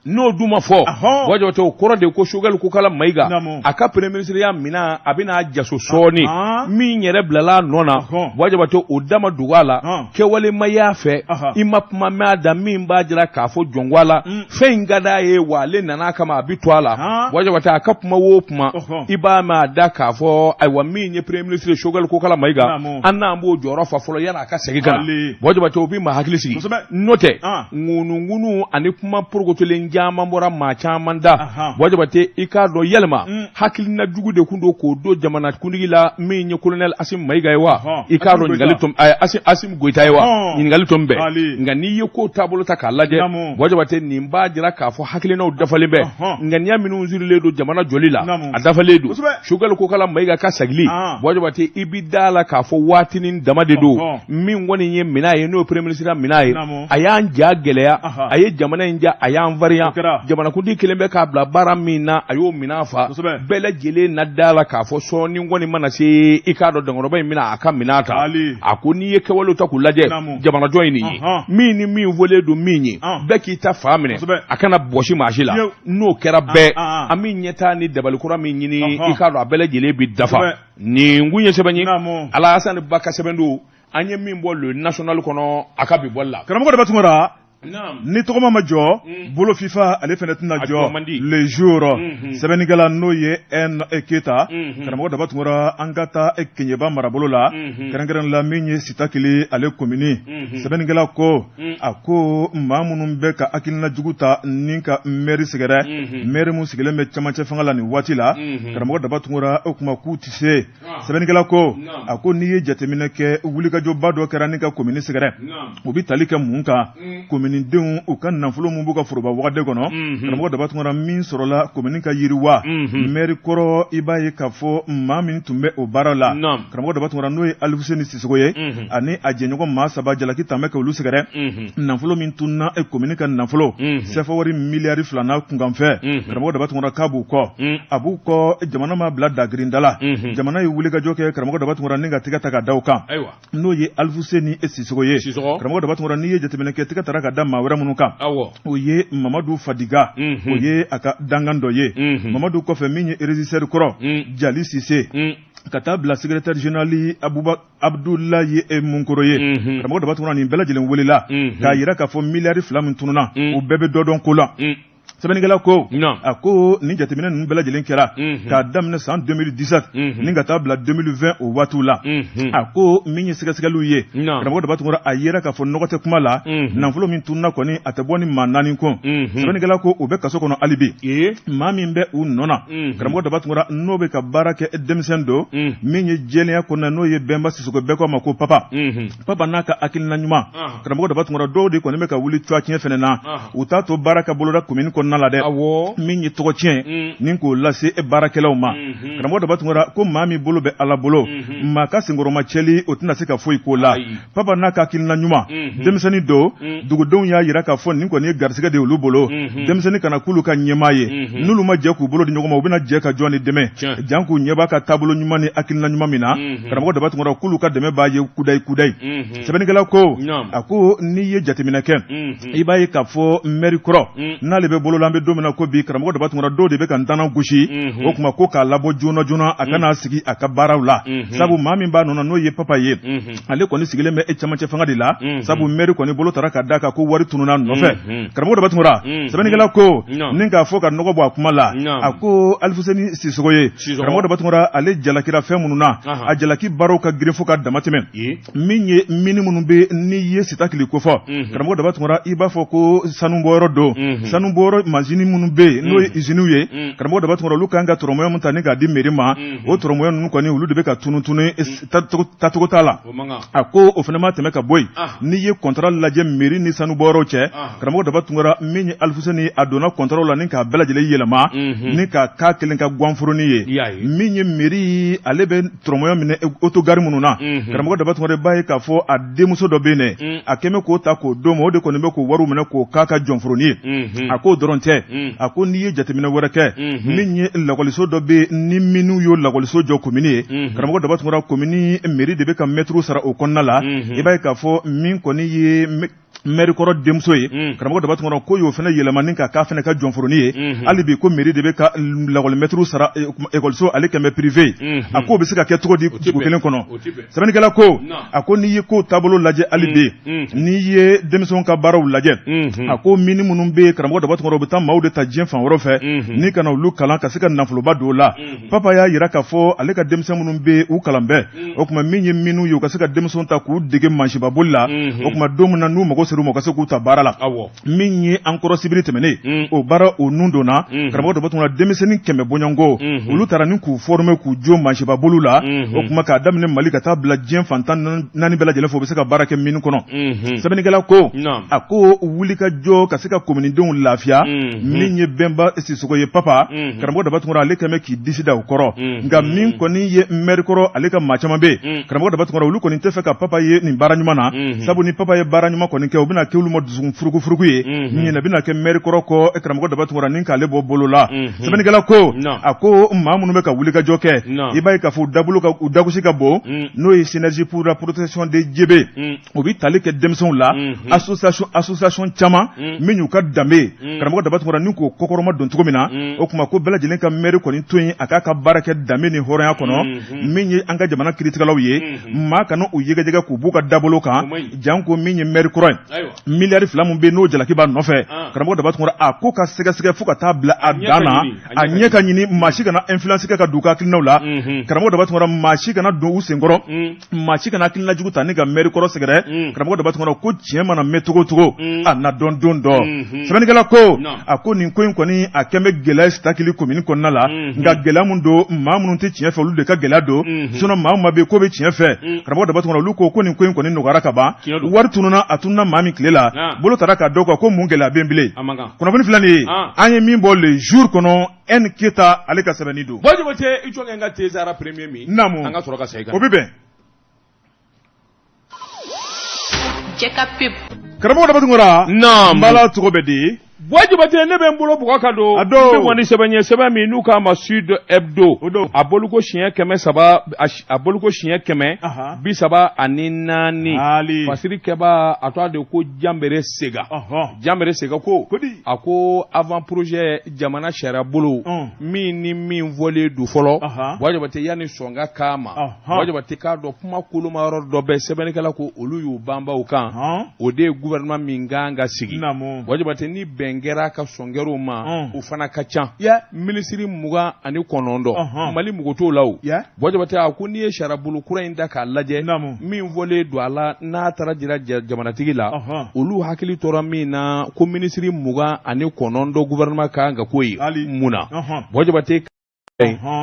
N'o dun ma fɔ, Buwa Jabate, o kɔrɔ de ko Choguel Kokala Mayiga, a ka premier ministre ya minɛn, a bɛna jaso sɔɔni. Min yɛrɛ bilala a nɔ na, Buwa Jabate, o da ma dogo a la, kɛwale ma y'a fɛ, i ma kuma mɛn a da min b'a jira k'a fɔ jɔnko a la, fɛn in ka d'a ye wa ale nana a kama, a bɛ to a la. Buwa Jabate, a ka kuma o kuma, i b'a mɛn a da k'a fɔ ayiwa min ye premier ministre Choguel Kokala Mayiga, an n'an b'o jɔyɔrɔ fa fɔlɔ yanni a ka segin ka na. Buwa Jabate, o bɛ maa hakili sigi. N'o tɛ, ŋunuŋunu ani kuma porokotolen caman bɔra maa caman da. Buwa Jabate, i k'a dɔn yalima hakilina jugu de tun don k'o don jamanakuntigi la min ye colonel Asimi Mayiga ye wa? I k'a dɔn ɲininkali tun Asimi Goyita ye wa? Ɲininkali tun bɛ. Nka n'i ye ko taabolo ta k'a lajɛ, Buwa Jabate, nin b'a jira k'a fɔ hakilinaw dafalen bɛ, ŋaniya minnu sirilen don jamana jɔli la, a dafalen don. Choguel Kokala Mayiga ka sagili, Buwa Jabate, i bi da la k'a fɔ waatinin dama de don. Min kɔni ye minɛn ye, n'o ye premier ministre minɛn ye, a y'an ja gɛlɛya, a ye jamana in ja, a y'an farinya. Jamanakuntigi kelen bɛ k'a bila baara min na, a y'o minɛn fa. Bɛɛ lajɛlen na da la k'a fɔ sɔɔni kɔni mana se, i k'a dɔn dankɔrɔba in bɛna a ka minɛn ta. A ko n'i ye kɛwalew ta k'u lajɛ, jamanajɔ ye nin ye, min ni min fɔlen don min ye, bɛɛ k'i ta fa minɛ, a kana bɔsi maa si la. N'o kɛra bɛɛ, an bɛ ɲɛtaa ni dabalikura min ɲini, i k'a dɔn a bɛɛ lajɛlen bɛ dafa. Nin kun ye sɛbɛn ye, Alasani Ba ka sɛbɛn don, an ye min bɔ Le National kɔnɔ a ka bi bɔli la. Karamɔgɔ Daba Tunkara, ni tɔgɔma ma jɔ, bolo fifa ale fana tɛna jɔ. Le Jour, sɛbɛnnikɛla n'o ye N Keyita. Karamɔgɔ Daba Tunkara, an ka taa Keɲeba marabolo la, kɛrɛnkɛrɛn la min ye Sitakili ale komini. Sɛbɛnnikɛla ko, a ko maa minnu bɛ ka hakilina jugu ta ni ka mɛri sɛgɛrɛ, mɛri min sigilen bɛ cɛmancɛ fanga la nin waati la, karamɔgɔ Daba Tunkara, o kuma k'u tɛ se. Sɛbɛnnikɛla ko, a ko n'i ye jateminɛ kɛ, wulikajɔba dɔ kɛra ni ka komini sɛgɛrɛ, o bɛ tali kɛ mun kan? Kominidenw u ka nafolo min b'u ka foroba wagade kɔnɔ, karamɔgɔ Daba Tunkara, min sɔrɔla komini ka yiriwa, mɛri kɔrɔ, i b'a ye k'a fɔ maa min tun bɛ o baara la, karamɔgɔ Daba Tunkara, n'o ye Alifuseni Sisoko ye, ani a jɛɲɔgɔn maa saba, jalaki tun bɛ k'olu sɛgɛrɛ. Nafolo min tununna komini ka nafolo, sefa wari miliyari 2 n'a kunkanfɛn, karamɔgɔ Daba Tunkara k'a b'u kɔ, a b'u kɔ. Jamana ma bila dagirinda la, jamana ye wulikajɔ kɛ, karamɔgɔ Daba Tunkara, ni ka tɛgɛ ta ka da u kan, n'o ye Alifuseni Sisoko ye. Karamɔgɔ Daba Tunkara, n'i ye jateminɛ kɛ, tɛgɛ tara ka da maa wɛrɛ minnu kan, o ye Mamadu Fadiga, o ye a ka dankan dɔ ye. Mamadu kɔfɛ, min ye régisseur kɔrɔ Jali Sise, ka taa bila secrétaire général Abuba Abudulayi Munkoro ye. Karamɔgɔ Daba Tunkara, nin bɛɛ lajɛlen welela k'a jira k'a fɔ miliyari 2 min tununna, u bɛɛ bɛ dɔ dɔn ko la. Sɛbɛnnikɛla ko, a ko nin jateminɛ ninnu bɛɛ lajɛlen kɛra k'a daminɛ san 2017 ni ka taa bila 2020 o waatiw la. A ko min ye sɛgɛsɛgɛliw ye, karamɔgɔ Daba Tunkara, a yera k'a fɔ nɔgɔ tɛ kuma la, nafolo min tununna kɔni, a tɛ bɔ ni maa naani kɔ. Sɛbɛnnikɛla ko o bɛ kaso kɔnɔ hali bi. Maa min bɛ u nɔ na, karamɔgɔ Daba Tunkara, n'o bɛ ka baara kɛ, denmisɛn don min ye jɛlenya kɔnɔna, n'o ye Bɛnba Sisoko, bɛɛ ko a ma ko Papa. Papa n'a ka hakilina ɲuman, karamɔgɔ Daba Tunkara, dɔw de kɔni bɛ ka wuli tɔgɔ tiɲɛ fana na. U t'a to baara ka boloda komini kɔnɔna la dɛ, min ye tɔgɔ tiɲɛ ni k'o lase baarakɛlaw ma. Karamɔgɔ Daba Tunkara ko maa min bolo bɛ Ala bolo, maa ka senkɔrɔma cɛli, o tɛna se ka foyi k'o la. Papa n'a ka hakilina ɲuman, denmisɛnnin don, dugudenw y'a jira k'a fɔ nin kɔni ye garisɛgɛ de olu bolo, denmisɛnnin kana k'olu ka ɲɛmaa ye. N'olu ma jɛ k'u bolo di ɲɔgɔn ma, u bɛna jɛ ka jɔn de dɛmɛ? Jan k'u ɲɛ b'a ka taabolo ɲuman ni hakilina ɲuman min na, karamɔgɔ Daba Tunkara, k'olu ka dɛmɛ b'a ye kudayi kudayi. Sɛbɛnnikɛla ko, a ko n'i ye jateminɛ kɛ, i b'a ye k'a fɔ mɛri kɔrɔ n'ale bɛ bolo la, an bɛ don min na ko bi, karamɔgɔ Daba Tunkara, dɔw de bɛ ka ntanan gosi o kuma ko k'a labɔ joona joona, a kana sigi a ka baaraw la, sabu maa min b'a nɔ na, n'o ye Papa ye, ale kɔni sigilen bɛ e cɛmancɛ fanga de la, sabu mɛri kɔni bolo tara ka d'a kan ko wari tununna nɔfɛ. Karamɔgɔ Daba Tunkara, sɛbɛnnikɛla ko ni k'a fɔ ka nɔgɔ bɔ a kuma la, a ko Alifuseni Sisoko ye, karamɔgɔ Daba Tunkara, ale jalakira fɛn minnu na, a jalaki baaraw ka girin fo ka damatɛmɛ. Min ye mini minnu bɛ, n'i ye Sitakili kofɔ, karamɔgɔ Daba Tunkara, i b'a fɔ ko sanubɔyɔrɔ don, sanubɔyɔrɔ. sanubɔyɔrɔ masini minnu bɛ yen n'o ye usines ye, karamɔgɔ Daba Tunkara, olu kan ka tɔrɔmɔɲɔ min ta ni k'a di mairie ma, o tɔrɔmɔɲɔ ninnu kɔni, olu de bɛ ka tunu tunu, tacogo t'a la. A ko o fana ma tɛmɛ ka bɔ yen, n'i ye contrat lajɛ mairie ni sanubɔyɔrɔw cɛ, karamɔgɔ Daba Tunkara, min ye Alifuseni, a donna contrat la ni k'a bɛɛ lajɛlen yɛlɛma ni k'a k'a kelen ka gwanforonin ye. Min ye mairie, ale bɛ tɔrɔmɔɲɔ minɛ autogare minnu na, karamɔgɔ Daba Tunkara, i b'a ye k'a fɔ a denmuso dɔ bɛ yen dɛ, a kɛmɛ k'o ta k'o d'o ma, o de kɔni bɛ k'o wariw minɛ k'o k'a ka jɔnforonin ye. A k'o dɔrɔn tɛ, a ko n'i ye jateminɛ wɛrɛ kɛ, min ye lakɔliso dɔ bɛ yen ni minnu y'o lakɔliso jɔ komini ye, karamɔgɔ Daba Tunkara, komini mairie de bɛ ka mɛtiriw sara o kɔnɔna la. I b'a ye k'a fɔ min kɔni ye mɛri kɔrɔ denmuso ye, karamɔgɔ Daba Tunkara, ko y'o fana yɛlɛma ni ka k'a fana ka jɔnforonin ye. Hali bi ko mairie de bɛ ka lakɔlimɛtiriw sara ekɔliso, ale kɛmɛ privé ye. A k'o bɛ se ka kɛ cogo di dugu kelen kɔnɔ? Sɛbɛnnikɛla ko, a ko n'i ye ko taabolo lajɛ hali bi, n'i ye denmisɛnw ka baaraw lajɛ, a ko mine minnu bɛ yen, karamɔgɔ Daba Tunkara, u bɛ taa maaw de ta diɲɛ fan wɛrɛ fɛ ni ka na olu kalan ka se ka nafoloba don o la. Papa y'a jira k'a fɔ ale ka denmisɛn minnu bɛ u kalan bɛɛ, o tuma min ye minnu ye, u ka se ka denmisɛnw ta k'u dege mansinbaboli la, o tuma don min na n'u mago sera u ma, u ka se k'u ta baara la. Min ye an kɔrɔ sibiri tɛmɛnen, o baara o nun donna, karamɔgɔ Daba Tunkara, denmisɛnnin 100 bɔɲɔgɔnko, olu taara ni k'u former k'u jo mansinbaboli la, o tuma k'a daminɛ Mali ka taa bila diɲɛ fan 14 bɛɛ lajɛlen fɛ, u bɛ se ka baara kɛ mine kɔnɔ. Sɛbɛnnikɛla ko, a ko wuli ka jɔ ka se ka kominidenw lafiya, min ye Bɛnba Sisoko ye, papa, karamɔgɔ Daba Tunkara, ale kɛmɛ k'i disi da o kɔrɔ. Nka min kɔni ye mɛri kɔrɔ, ale ka maa caman bɛ yen, karamɔgɔ Daba Tunkara, olu kɔni tɛ fɛ ka papa ye nin baara ɲuman na, sabu ni papa ye baara ɲuman kɔni kɛ, o bɛna kɛ olu ma dusukun furukufuruku ye, ɲinɛ bɛna kɛ mɛri kɔrɔ kɔ, karamɔgɔ Daba Tunkara, ni k'ale bɔ bolo la. Sɛbɛnnikɛla ko, a ko maa minnu bɛ ka wulikajɔ kɛ, i b'a ye k'a fɔ u dabolo ka u dagosi ka bon, n'o ye Synergie pour la protection de Djebé, o bɛ tali kɛ denmisɛnw la, association caman min y'u ka danbe, karamɔgɔ Daba Tunkara, ni k'o kɔkɔrɔma don cogo min na. O tuma ko bɛɛ lajɛlen ka mɛri kɔni to yen, a k'a ka baara kɛ danbe ni hɔrɔnya kɔnɔ. Min ye an ka jamana kiritigɛlaw ye, maa kana u yɛgɛjɛgɛ k'u b'u ka dabolo kan, janko min ye mɛri kɔrɔ ye, miliyari 2 min bɛ n'o jalaki b'a nɔfɛ, karamɔgɔ Daba Tunkara, a ko ka sɛgɛsɛgɛ fo ka taa bila a dan na, a ɲɛ ka ɲini, maa si kana influence kɛ ka don u ka hakilinaw la. Karamɔgɔ Daba Tunkara, maa si kana don u senkɔrɔ, maa si kana hakilina jugu ta ni ka mɛri kɔrɔ sɛgɛrɛ. Karamɔgɔ Daba Tunkara ko tiɲɛ mana mɛn cogo cogo, a na dɔn don dɔ. Sɛbɛnnikɛla ko, a ko nin ko in kɔni, a kɛn bɛ gɛlɛya Sitakili komini kɔnɔna la. Nka gɛlɛya min don, maa minnu tɛ tiɲɛ fɛ, olu de ka gɛlɛya don. Sinon maa maa bɛ ko bɛ tiɲɛ fɛ, karamɔgɔ Daba Tunkara, olu ko ko nin ko in kɔni nɔgɔyara ka ban. Wari tununna, a tununna maa min tile la, bolo taara ka dɔw kan, ko mun gɛlɛya bɛ bilen? Kunnafoni filɛ nin ye, an ye min bɔ Le Jour kɔnɔ, N Keyita ale ka sɛbɛnni don. Buwa Jabate, i jɔ kɛ n ka thé Sahara premier min. Naamu. An ka sɔrɔ ka segin ka na. O bɛ bɛn. Jɛ ka pub. Karamɔgɔ Daba Tunkara. Naamu. N bala cogo bɛ di? Buwa Jabate, ne bɛ n bolo bugɔ ka don. A don. N bɛ bɔ ni sɛbɛn ye, sɛbɛn min n'u k'a ma Sud Hebdo. O don. A bɔliko siɲɛ 300, a bɔliko siɲɛ kɛmɛ 34. Ali. Fasiri kɛbaa, a tɔgɔ de ko Janbere Sega. Janbere Sega ko. Kodi. A ko avant projet jamana sariya bolo min ni min fɔlen don fɔlɔ, Buwa Jabate, yanni sɔn ka k'a ma, Buwa Jabate k'a dɔn kuma koloma yɔrɔ dɔ bɛ. Sɛbɛnnikɛla ko olu y'u banba o kan, o de ye gouvernement min kan ka sigi. Buwa Jabate, ni bɛn kɛra ka sɔn kɛra o ma, o fana ka ca minisiri 29, Mali mɔgɔ t'o la o. Buwa Jabate, a ko n'i ye sariya bolo kura in da k'a lajɛ, min fɔlen don a la n'a taara jira jamanatigi la, olu hakili tora min na ko minisiri 29 gouvernement kan ka k'o ye mun na? Buwa Jabate,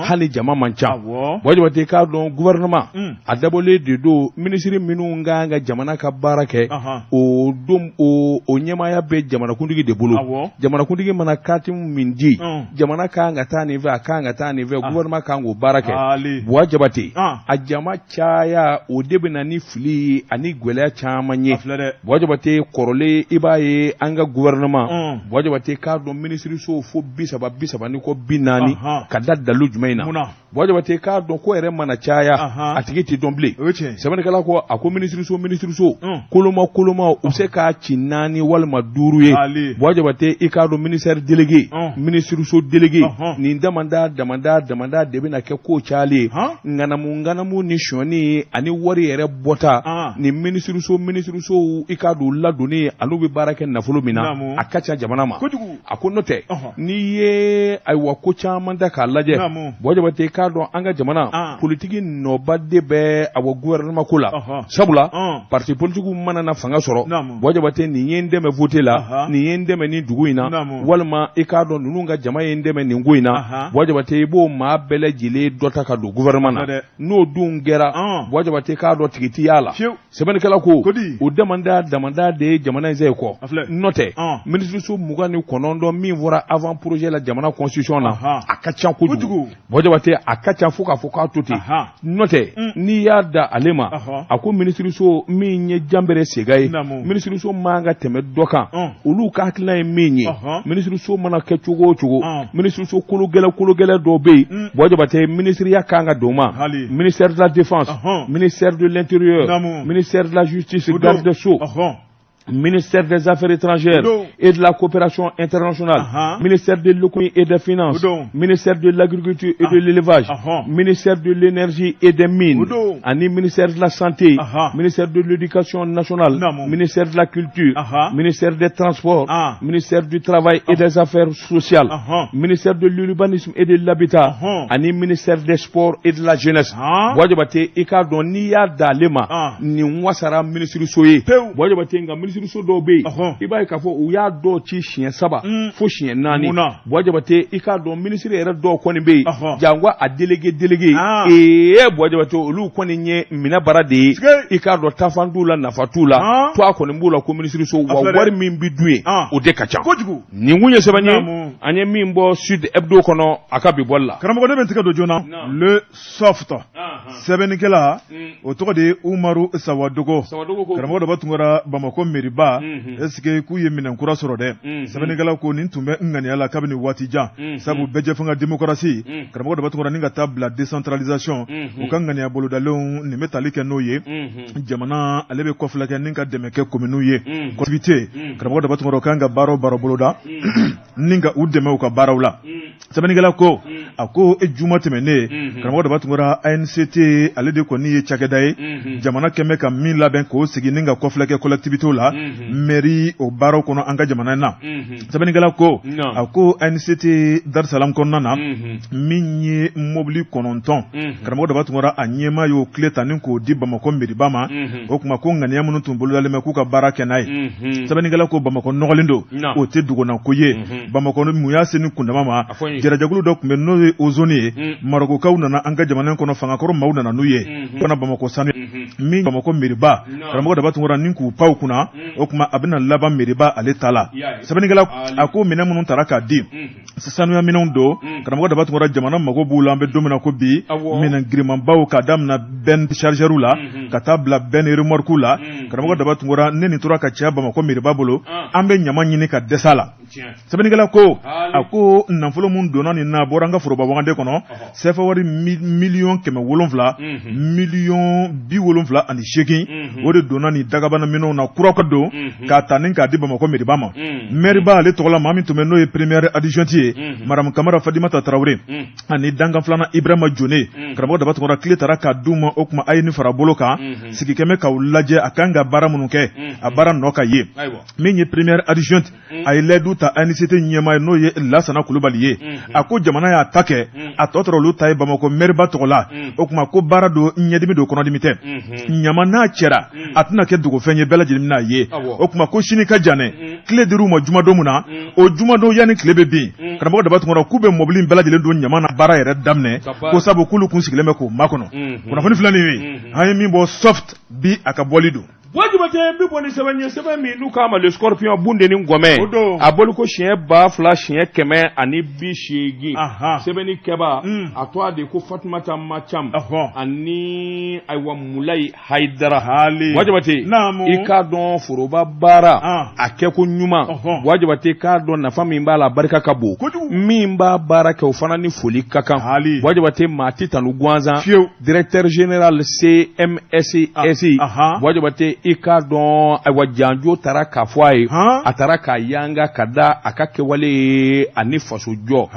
hali jama man ca. Buwa Jabate k'a dɔn gouvernement a dabɔlen de don minisiri minnu kan ka jamana ka baara kɛ, o don o ɲɛmaaya bɛ jamanakuntigi de bolo. Jamanakuntigi mana kati min di, jamana kan ka taa nin fɛ, a kan ka taa nin fɛ, gouvernement kan k'o baara kɛ. Buwa Jabate, a jama caya, o de bɛ na ni fili ani gɛlɛya caman ye. Buwa Jabate, kɔrɔlen i b'a ye an ka gouvernement, Buwa Jabate k'a dɔn minisiriso fo 30, 30 ni kɔ 40, ka da dalu jumɛn in na? Buwa Jabate k'a dɔn ko yɛrɛ mana caya, a tigi tɛ dɔn bilen. Sɛbɛnnikɛla ko, a ko minisiriso koloma koloma, u bɛ se k'a ci naani walima duuru ye. Buwa Jabate, i k'a dɔn ministère délégué, minisiriso délégué, nin damada damada damada de bɛna kɛ ko cayalen ye, ŋanamu ŋanamu ni sonyani ani wari yɛrɛ bɔta. Nin minisirisow i k'a dɔn ladonni an'u bɛ baara kɛ nafolo min na, a ka ca jamana ma. A ko n'o tɛ, n'i ye ayiwa ko caman ta k'a lajɛ, Buwa Jabate, i k'a dɔn an ka jamana politiki nɔba de bɛ awa gouvernement ko la, sabula parti politikiw mana na fanga sɔrɔ, Buwa Jabate, nin ye n dɛmɛ vote la, nin ye n dɛmɛ nin dugu in na, walima i k'a dɔn ninnu ka jama ye n dɛmɛ nin ko in na, Buwa Jabate, i b'o maa bɛɛ lajɛlen dɔ ta ka don gouvernement na. N'o dun kɛra, Buwa Jabate, k'a dɔn tigi ti y'a la. Sɛbɛnnikɛla ko o damanda damanda de ye jamana in sɛ kɔ. N'o tɛ, minisiriso 29 min fɔra avant projet la jamana constitution na, a ka ca kojugu, Buwa Jabate, a ka ca fo k'a fɔ k'a to ten. N'o tɛ, n'i y'a da ale ma, a ko minisiriso min ye Janbɛrɛ Sega ye, minisiriso man ka tɛmɛ dɔ kan. Olu ka hakilina ye min ye, minisiriso mana kɛ cogo o cogo, minisiriso kologɛlɛn kologɛlɛn dɔw bɛ yen, Buwa Jabate, minisiriya kan ka don ma: ministère de la défense, ministère de l'intérieur, ministère de la justice, garde des sceaux, ministère des Affaires étrangères et de la coopération internationale, ministère de l'économie et des finances, ministère de l'agriculture et de l'élevage, ministère de l'énergie et des mines, ani ministère de la santé, ministère de l'éducation nationale, ministère de la culture, ministère des transports, ministère du travail et des affaires sociales, ministère de l'urbanisme et de l'habitat, ani ministère des sports et de la jeunesse. Buwa Jabate, i k'a dɔn n'i y'a d'ale ma, nin wasara minisiriso ye, Buwa Jabate. Nka minisiriso dɔw bɛ yen, i b'a ye k'a fɔ u y'a dɔw ci siɲɛ saba fo siɲɛ naani. Buwa Jabate, i k'a dɔn minisiri yɛrɛ dɔw kɔni bɛ yen, janko a délégué délégué ee, Buwa Jabate, olu kɔni ye minɛ bara de ye. I k'a dɔn tafan t'u la, nafa t'u la, to a kɔni b'u la ko minisiriso wa wari min bɛ dun yen, o de ka ca. Nin kun ye sɛbɛn ye an ye min bɔ Sud Hebdo kɔnɔ a ka bi bɔli la. Karamɔgɔ, ne bɛ n tigɛ don joona. Le Soft, sɛbɛnnikɛla o tɔgɔ de ye Umaru Sawadogo. Karamɔgɔ Daba Tunkara, Bamakɔ meriba, est-ce que k'u ye minɛn kura sɔrɔ dɛ? Sɛbɛnnikɛla ko nin tun bɛ n ŋaniya la kabini waati jan, sabu bɛɛjɛfanga démocratie, karamɔgɔ Daba Tunkara, ni ka taa bila décentralisation, u ka ŋaniya bolodalenw nin bɛ tali kɛ n'o ye. Jamana ale bɛ kɔfilɛ kɛ ni ka dɛmɛ kɛ kominiw ye, collectivité. Karamɔgɔ Daba Tunkara, kan ka baara o baara boloda ni ka u dɛmɛ u ka baaraw la. Sɛbɛnnikɛla ko a ko e juma tɛmɛnen, karamɔgɔ Daba Tunkara, ANCT ale de kɔni ye cakɛda ye jamana kɛmɛ ka min labɛn k'o sigi ni ka kɔfilɛ kɛ collectivitéw la, mairie o baaraw kɔnɔ an ka jamana na. Sɛbɛnnikɛla ko a ko ANCT Dar-Salam kɔnɔna na, min ye mobili 9, karamɔgɔ Daba Tunkara, a ɲɛmaa y'o clé ta ni k'o di Bamakɔ meriba ma. O tuma ko ŋaniya minnu tun bolodalen bɛ k'u ka baara kɛ n'a ye. Sɛbɛnnikɛla ko Bamakɔ nɔgɔlen don, o tɛ dogona ko ye. Bamakɔ, mun y'a se ni kundama ma? Jɛrɛjɛkulu dɔ tun bɛ, n'o ye Ozone ye, Marɔkukaw nana an ka jamana kɔnɔ, fangakɔrɔ maaw nana n'u ye fana Bamakɔ sanu min. Bamakɔ meriba, karamɔgɔ Daba Tunkara, ni k'u pan kunna, o tuma a bɛna laban meriba ale ta la. Sɛbɛnnikɛla a ko minɛn minnu taara k'a di, sanuya minɛnw don, karamɔgɔ Daba Tunkara, jamana mago b'u la an bɛ don min na ko bi. Minɛn girimanbaw, k'a daminɛ benne chargeur la ka taa bila benne remorque la, karamɔgɔ Daba Tunkara, ne nin tora ka caya Bamakɔ meriba bolo, an bɛ ɲama ɲini ka dɛsɛ a la. Sɛbɛnnikɛla ko a ko nafolo min donna nin na, bɔra an ka foroba wagande kɔnɔ, sɛfa wari 700,000,000 78,000,000, o de donna nin dagabana minɛnw na kura ka don k'a ta ni k'a di Bamakɔ meriba ma. Mɛriba ale tɔgɔla, maa min tun bɛ n'o ye première adjointe ye, madame Kamara Fadimata Tarawele, ani dankan filanan Ibrahima Jone, karamɔgɔ Daba Tunkara, clé taara k'a d'u ma. O tuma a ye nin fara bolo kan, sigi kɛmɛ k'aw lajɛ a kan ka baara minnu kɛ, a baara nɔ ka ye. Min ye première adjointe, a ye layidu ta ANCT ɲɛmaa ye, n'o ye Lasana Kulubali ye. A ko jamana y'a ta kɛ, a tɔ tora olu ta ye Bamakɔ mɛriba tɔgɔ la. O tuma ko baara don, ɲɛdimi don, kɔnɔdimi tɛ. Ɲama n'a cɛra, a tɛna kɛ dogofɛn ye, bɛɛ lajɛlen bɛna ye. O tuma ko sini ka jan dɛ. Clé dir'u ma jumadon min na, o jumadon yanni tile bɛ bin, karamɔgɔ Daba Tunkara, k'u bɛ mɔbili in bɛɛ lajɛlen don ɲama na, baara yɛrɛ daminɛ, ko sabu k'olu kun sigilen bɛ k'o makɔnɔ. Kunnafoni filɛ nin ye, an ye min bɔ Soft bi, a ka bɔli don. Buwa Jabate, n bɛ bɔ ni sɛbɛn ye, sɛbɛn min n'u k'a ma Le Scorpion, Bundeni Ngɔmɛ, a bɔli ko siɲɛ 2180. Sɛbɛnni kɛba, a tɔgɔ de ko Fatumata Macam ani ayiwa Mulayi Hayidara. Buwa Jabate, i k'a dɔn foroba baara a kɛko ɲuman, Buwa Jabate, k'a dɔn nafa min b'a la, a barika ka bon. Min b'a baara kɛ, o fana ni foli ka kan. Buwa Jabate, maa tɛ tanu gansan. Directeur général CMSS, Buwa Jabate, i k'a dɔn ayiwa janjo taara k'a fɔ a ye a taara k'a yanga ka da a ka kɛwale ye ani faso jɔ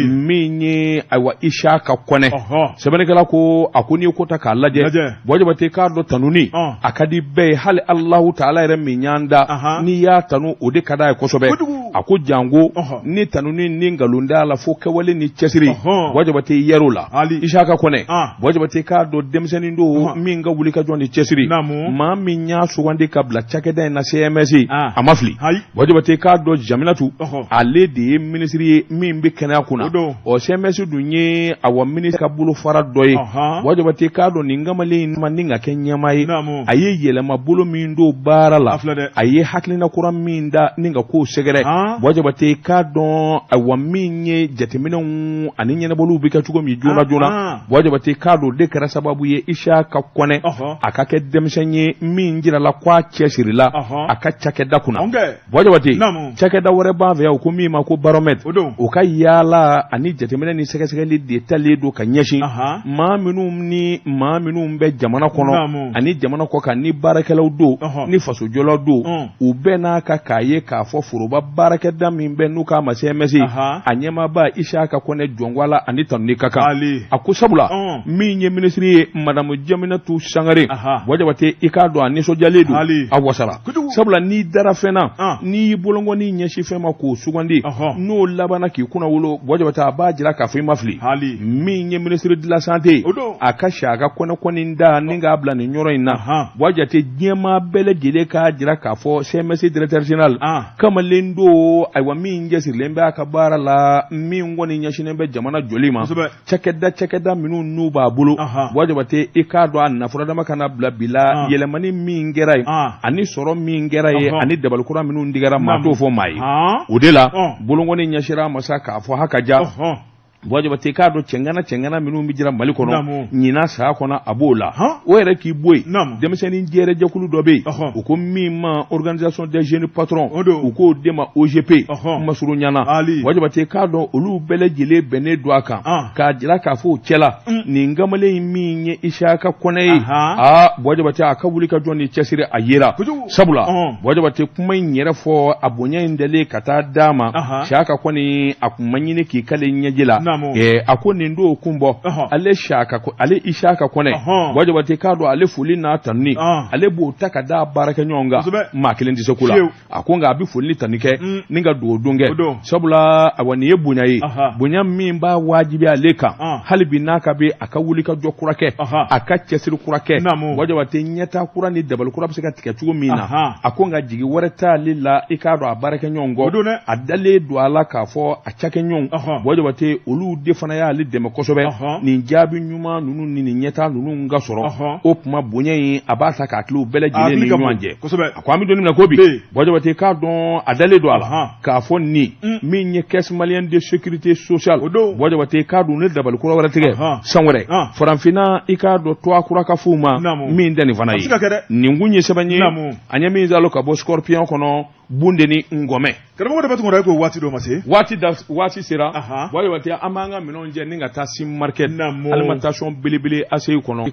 min ye ayiwa Isaka Kɔnɛ sɛbɛnnikɛla ko a ko n'i ye ko ta k'a lajɛ Buwa Jabate k'a dɔn tanuni a ka di bɛɛ ye hali Alahu taala yɛrɛ min y'an da n'i y'a tanu o de ka d'a ye kosɛbɛ a ko janko ni tanuni ni nkalon t'a la fo kɛwale ni cɛsiri Buwa Jabate yɛrɛ la Isaka Kɔnɛ Buwa Jabate k'a dɔn denmisɛnnin don min ka wulikajɔ ni cɛsiri maa min y'a sugandi ka bila cakɛda in na CMS a ma fili Buwa Jabate k'a dɔn Jaminatu ale de ye minisiri ye min bɛ kɛnɛya kunna ɔ CMS dun ye awa minisiri ka bolofara dɔ ye Buwa Jabate k'a dɔn nin kamalen in ma ni ka kɛ ɲɛmaa ye a ye yɛlɛmabolo min don baara la a ye hakilina kura min da ni ka kow sɛgɛrɛ Buwa Jabate k'a dɔn awa min ye jateminɛw ani ɲɛnabɔliw bɛ kɛ cogo min joona joona Buwa Jabate k'a dɔn o de kɛra sababu ye Isaka Kɔnɛ a ka kɛ denmisɛn ye min jirala ko a cɛsirila a ka cakɛda kunna Buwa Jabate cakɛda wɛrɛ b'an fɛ yan u ko min ma ko baromètre o ka yaala ani jateminɛ ni sɛgɛsɛgɛli de talen don ka ɲɛsin maa minnu ni maa minnu bɛ jamana kɔnɔ ani jamana kɔkan ni baarakɛlaw don ni fasojɔlaw don u bɛɛ n'a ka k'a ye k'a fɔ foroba baarakɛda min bɛ n'u k'a ma CMS a ɲɛmaaba Isaka Kɔnɛ jɔnko la ani tanuni ka kan a ko sabula min ye minisiri ye madamu Jaminatu Sangare Buwa Jabate i k'a dɔn a nisɔndiyalen don a wasara sabula n'i dara fɛn na n'i y'i bolonkɔni ɲɛsin fɛn ma k'o sugandi n'o labanna k'i kunnawolo Buwa Jabate a b'a jira k'a fɔ i ma fili min ye ministre de la santé a ka Isaka Kɔnɛ kɔni da ni k'a bila nin yɔrɔ in na Buwa Jabate diɲɛmaa bɛɛ lajɛlen k'a jira k'a fɔ CMS directeur général kamalen don ayiwa min cɛsirilen bɛ a ka baara la min kɔni ɲɛsinnen bɛ jamana jɔli ma cakɛda cakɛda minnu n'u b'a bolo Buwa Jabate i k'a dɔn a nafuradama kana bila bi la yɛlɛmani min kɛra yen ani sɔrɔ min kɛra yen ani dabalikura minnu tigɛra maa t'o fɔ maa ye o de la bolonkɔni ɲɛsinra a ma sa k'a fɔ ha ka ja Buwa Jabate k'a dɔn cɛŋana cɛŋana minnu bɛ jira Mali kɔnɔ ɲinan san kɔnɔ a b'o la o yɛrɛ k'i bɔ yen denmisɛnnin jɛrɛjɛkulu dɔ bɛ yen u ko min ma organisation des jeunes patrons u k'o de ma OJP masurunya na Buwa Jabate k'a dɔn olu bɛɛ lajɛlen bɛnnen don a kan k'a jira k'a fɔ o cɛla nin kamalen in min ye Isaka Kɔnɛ ye aa Buwa Jabate a ka wuli ka jɔ ni cɛsiri a yera sabula Buwa Jabate kuma in yɛrɛ fɔ a bonya in dalen ka taa d'a ma Isaka kɔni a kun ma ɲini k'i kale ɲɛji la a ko nin don kun bɔ ale ale Isaka Kɔnɛ Buwa Jabate k'a dɔn ale foli n'a tanuni ale b'o ta ka da baarakɛɲɔgɔn kan maa kelen tɛ se ko la a ko nka a bɛ foli ni tanuni kɛ ni ka dugawu don kɛ sabula awa nin ye bonya ye bonya min b'a wajibi ale kan hali bi n'a ka bɛ a ka wuli ka jɔ kura kɛ a ka cɛsiri kura kɛ Buwa Jabate ɲɛtaa kura ni dabali kura bɛ se ka tigɛ cogo min na a ko nka jigi wɛrɛ t'ale la i k'a dɔn a baarakɛɲɔgɔn kɔ a dalen don a la k'a fɔ a cakɛɲɔgɔn Buwa Jabate olu de fana y'ale dɛmɛ kosɛbɛ nin jaabi ɲuman ninnu ni nin ɲɛtaa ninnu ka sɔrɔ o tuma bonya in a b'a ta k'a tila u bɛɛ lajɛlen ni ɲɔgɔn cɛ a ko an bɛ don min na ko bi Buwa Jabate k'a dɔn a dalen don a la k'a fɔ nin min ye caisse malienne de sécurité sociale Buwa Jabate k'a dɔn ne dabali kura wɛrɛ tigɛ san wɛrɛ farafinna i k'a dɔn tɔgɔ kura ka f'u ma min tɛ nin fana ye nin kun ye sɛbɛn ye an ye min zalo ka bɔ Scorpion kɔnɔ Bundeni Ngɔmɛ karamɔgɔ Daba Tunkara ko waati dɔ ma se waati sera Buwa Jabate an b'an ka minɛnw cɛ ni ka taa Sim Market alimentation belebele ACI kɔnɔ.